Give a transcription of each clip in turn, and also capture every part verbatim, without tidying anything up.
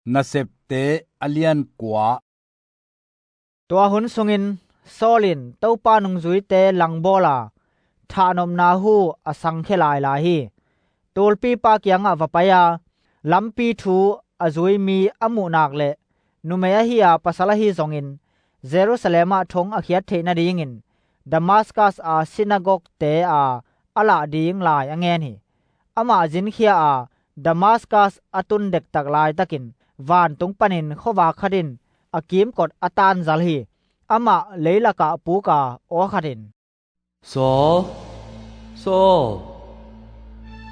Nasepte a lian kua. Tua hun sungin Saul in Topa nungzuite langbawl a, thahnopna hu a sangkhia lailai hi. Tulpipa kiangah va pai a, lampi thu a zui mi a muh nak le numei ahi a pasal ahi zongin Jerusalem ah thong a khiat theih nadingin Damaskas a sinagogte a a lah ding lai a ngen hi. Amah zinkhia a Damaskas a tun dektak laitakin vantung panin khuavak khat in a kimkot a tanzal hi. Amah leilakah puk a aw khat in, "Saul, Saul,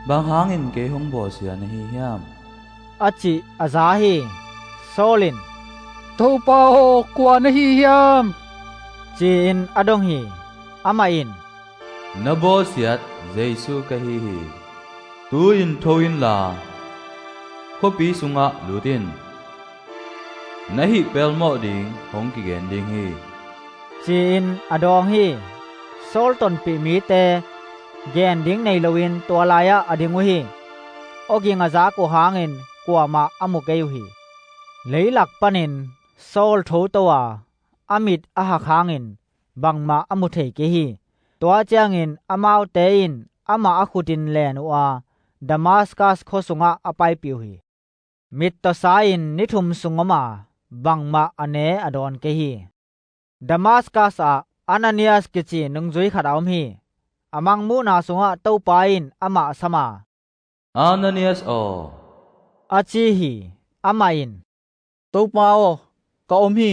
bang hangin kei hong bawlsia na hi hiam?" a cih a za hi. Saul in, "Topa aw, kua na hi hiam?" ci-in a dong hi. Amah in, "Na bawlsiat Jesu ka hi hi. Tu-in tho inla, khuapi sungah lut in. Na hih pelmawh ding hong kigen ding hi," ci-in a dawng hi. Saul tonpih mite gen ding nei loin tua lai-ah a ding uh hi. Awging a zak uh hangin kuamah a mu kei uh hi. Leilak panin Saul thoto a, a mit a hak hangin bangmah a mu thei kei hi. Tua ciangin amaute in amah a khutin len uh a, Damaskas khua sungah a paipih uh hi. Mittawsa in ni thum sung om a, bangmah a ne a dawn kei hi. Damaskas ah Ananias kici nungzui khat a om hi. A mangmuhna sungah Topa in amah a sam a, "Ananias aw," a ci hi. Amah in, "Topa aw, ka om hi,"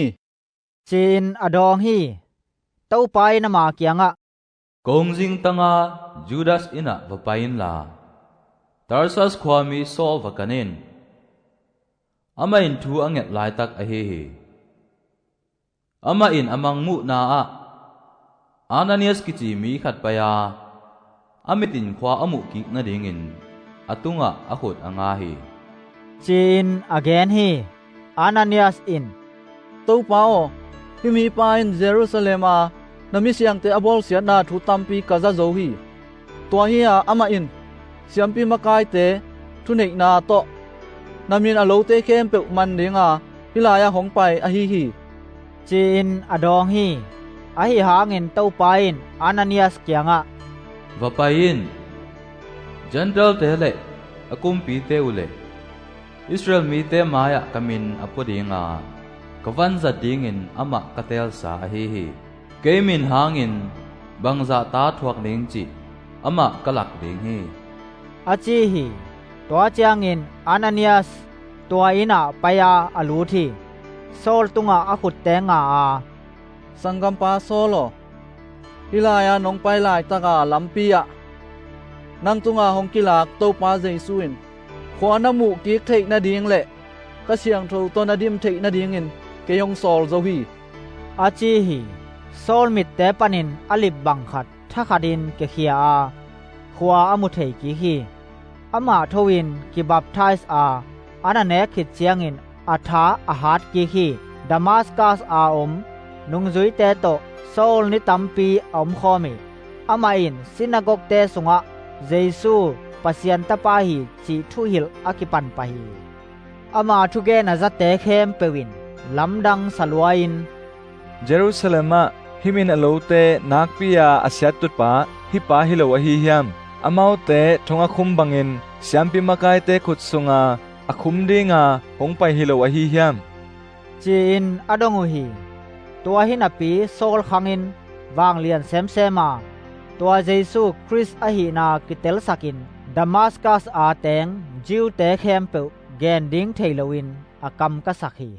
ci-in a dawng hi. Topa in ama kiangah, "Kong zingtanga Judas inn ah va pai inla, Tarsas khuami Saul va kan in. Amah in thu a nget laitak ahi hi. Amah in a mangmuhna ah Ananias kici mi khat pai a, a mitin khua a muhkik nadingin a tungah a khut a nga hi," ci-in a gen hi. Ananias in, "Topa aw, hih mipa in Jerusalem a na misiangte a bawlsiatna thu tampi ka za zo hi. Tua hi a, amah in siampi makaite thuneihna tawh na min a lote khempeuh man dinga hih lai-ah hong pai ahi hi," ci-in a dawng hi. Ahi hangin Topa in Ananias kiangah, "Va pai in. Gentailte le a kumpite uh le Israel mite mai-ah ka min a pua dinga ka vanzat dingin amah ka teelsa ahi hi. Kei min hangin bangzah ta thuak ding cih amah ka lak ding hi," a ci hi. Tua ciangin Ananias tua inn ah pai a a lut hi. Saul tungah a khutte nga a, "Sanggampa Saul aw, hih lai-a nong pai laitaka lampi ah nang tunga hong kilak Topa Jesu in khua na muhkik theih nading le Kha Siangtho tawh na dim theih nadingin kei hong sawl zo hi," a ci hi. Saul mitte panin a lip bang khat thakhatin kikhia a, khua a mu thei kik hi. Amah tho-in kibaptise a, a na nek khit ciangin a tha a hat kik hi. Damaskas a om nungzuite tawh Saul ni tampi a omkhawm hi. Amah in sinagogte sungah Jesu Pasian Tapa hi cih thuhilh a kipan pah hi. Ama thugen a zate khempeuh in lamdang sa lua-in, "Jerusalem ah hih min a lote nakpi-a a siattutpa hih pa hi lo ahi hiam? Amaute thong a khum bangin siampi makaite khut sunga a khum dinga hong pai hi lo ahi hiam?" ci-in a dong uh hi. Tua hi napi Saul khangin vanglian semsem a, tua Jesu Khrist ahihna kitelsakin Damaskas a teng Jew-te khempeuh gen ding thei loin a kam ka sak hi.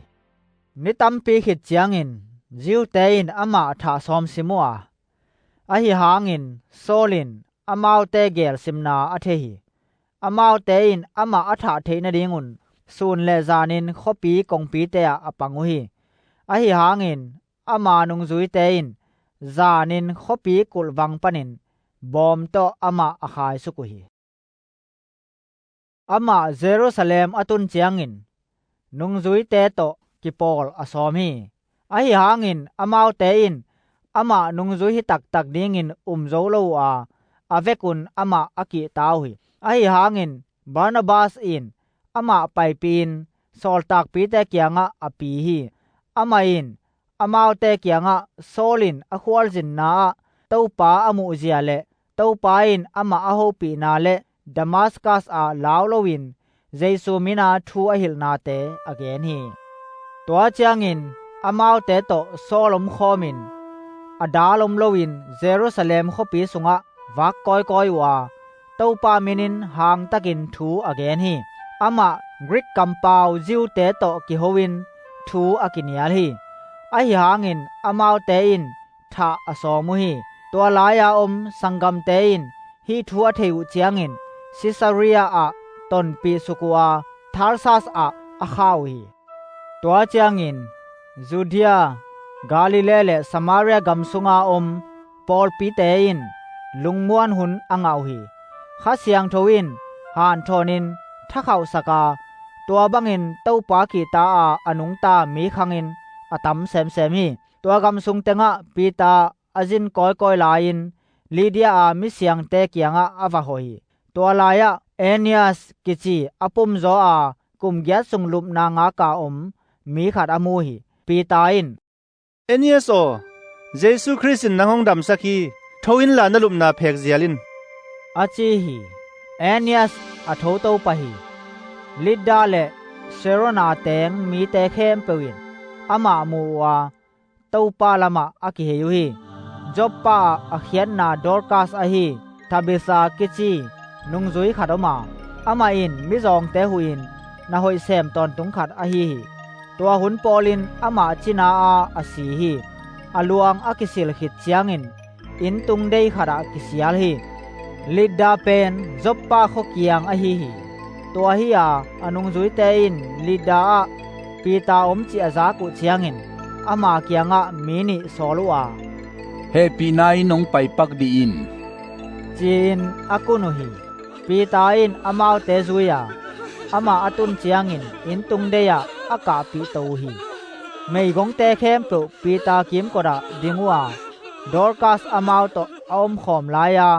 Ni tampi khit ciangin Jew-te in amah thah sawm sim uh a, ahi hangin Saul in amaute gel simna a thei hi. Amaute in amah a thah theih nadingun sun le zanin khuapi kongpite ah a pang uh hi. Ahi hangin ama nungzuite in zanin khuapi kulhvang panin bawm tawh amah a khaisuk uh hi. Amah Jerusalem a tun ciangin nungzuite tawh kipawl a sawm hi. Ahi hangin amaute in amah nungzui hi taktak dingin um zo lo uh a, a vekun amah a kihta uh hi. Ahi hangin Barnabas in amah paipih-in sawltakpite kiangah a pi hi. Amah in amaute kiangah Saul in a khualzinna ah Topa a muhzia le Topa in amah a hopihna le Damaskas ah lau loin Jesu mina thu a hilhnate a gen hi. Tua ciangin amaute tawh Saul omkhawmin a dal om loin Jerusalem khuapi sungah vak kawikawi uh a, Topa minin hangtakin thu a gen hi. Amah Grik kampau Jew-te tawh kihoin thu a kinial hi. Ahi hangin amaute in thah a sawm uh hi. Tua lai-a om sanggamte in hih thu a thei uh ciangin Caesarea ah tonpih suk uh a, Tarsas ah a kha uh hi. Tua ciangin Judea, Galilee le Samaria gam sunga om pawlpite in lungmuan hun a ngah uh hi. Kha Siangtho in hanthawnin thakhauhsak a, tua bangin Topa kihta a a nungta mi khangin a tam semsem hi. Tua gam sung tengah Peter a zin kawikawi lai-in Lydia a misiangte kiangah a va hawh hi. Tua lai-ah Aeneas kici a pumzaw a kum giat sung lupna ngaka om mi khat a mu hi. Peter in, "Aeneas aw, Jesu Khrist in nang hong damsak hi. Tho inla na lupna phek zial in," a ci hi. Aeneas a thoto pah hi. Lydda le Sharon a teng mite khempeuh in amah mu uh a, Topa lamah a kihei uh hi. Joppa ah a khiatna Dorkas ahi Tabitha kici nungzui khat om a, amah in mizawngte huhin na hoih sem tawntung khat ahi hi. Tua hun pawlin amah cina-a a si hi. A luang a kisil khit ciangin inntung dei khatah kisial hi. Lydda pen Joppa khua kiang ahi hi. Tua hi-a a nungzuite in Lydda ah Peter om cih a zak uh ciangin ama kiangah mi nih sawl uh a, "Hehpihna in hong paipak dih in," ci-in a kun uh hi. Peter in amaute zui a, amah a tun ciangin inntung dei-ah a kahpihto uh hi. Meigongte khempeuh Peter kimkotah ding uh a, Dorkas amau tawh a omkhawm lai-a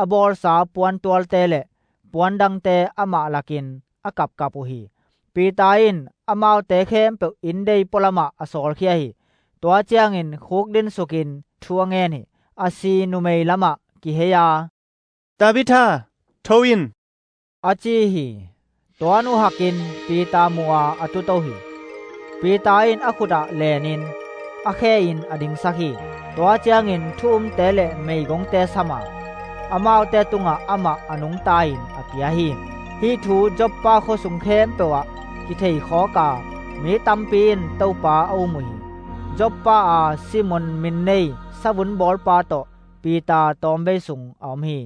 a bawlsa puantualte le puandangte amah lakin a kapkap uh hi. Peter in amaute khempeuh inndei pualamah a sawlkhia hi. Tua ciangin khukdin sukin thu a ngen hi. A si numei lamah kihei a, "Tabitha, tho in," a ci hi. Tua nu hakin Peter muh a a tuto hi. Peter in a khutah lenin a khe in a dingsak hi. Tua ciangin thu-umte le meigongte sam a, amaute tungah amah a nungta in a pia hi. Hih thu Joppa khuasung khempeuh ah kithei khawk a, mi tampi in Topa a um uh hi. Joppa a Simon min nei savun bawlpa tawh Peter tawmvei sung a om hi.